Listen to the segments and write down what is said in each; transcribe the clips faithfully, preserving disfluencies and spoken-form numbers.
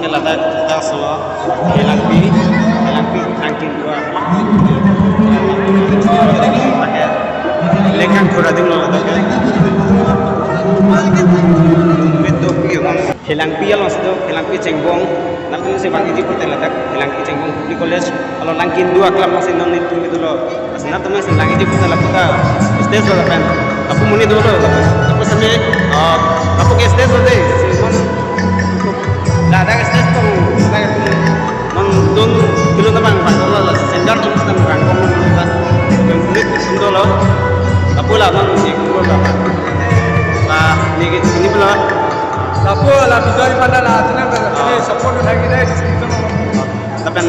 ke ladak ta solo, Helangpi, Helangpi Langkin Dua. Lake, lekang khura ding lo ladak ke. Bedo pi, Helangpi along si do, Helangpi Chengbong. Nangtum si bang iji pute ladak, Helangpi Chengbong Public College. Along Langkin Dua aklam along si non nelitum dolo. Lasi nangtum si lang iji pute lapu ta stage lo lapen. Lapu monit dolo lapen. Lapu seme, ah, lapu ke stage lo dei. Si non, ladak stage ko, ladak non dun kilo tabang bang dolo la. Senior atum tabang bang dolo la. Yang kulit dolo. Lapu la non si kulo la. La, neli ke sini pula. Lapu la video di mana la, channel la, ah, sini support uthai kita, description lo. Lapen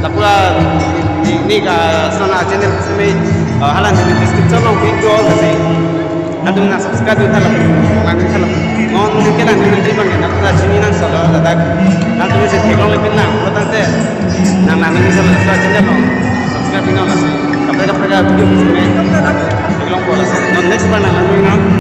lapu la neli, neli ke sana channel seme, ah, hala neli description lo video lasi. Nangtum na subscribe dun tha lapen, lang dun tha lapen. Non neli ke lang dun nangji bang, nangtum ta chini nang solo ladak. Nangtum si theklong lepin nang, lo tangte. Nang nang neli solo sa channel lo. Subscribe dun nang lasi. Kaprek kaprek video seme theklong po lasi. Non next pa nang lang dun nang.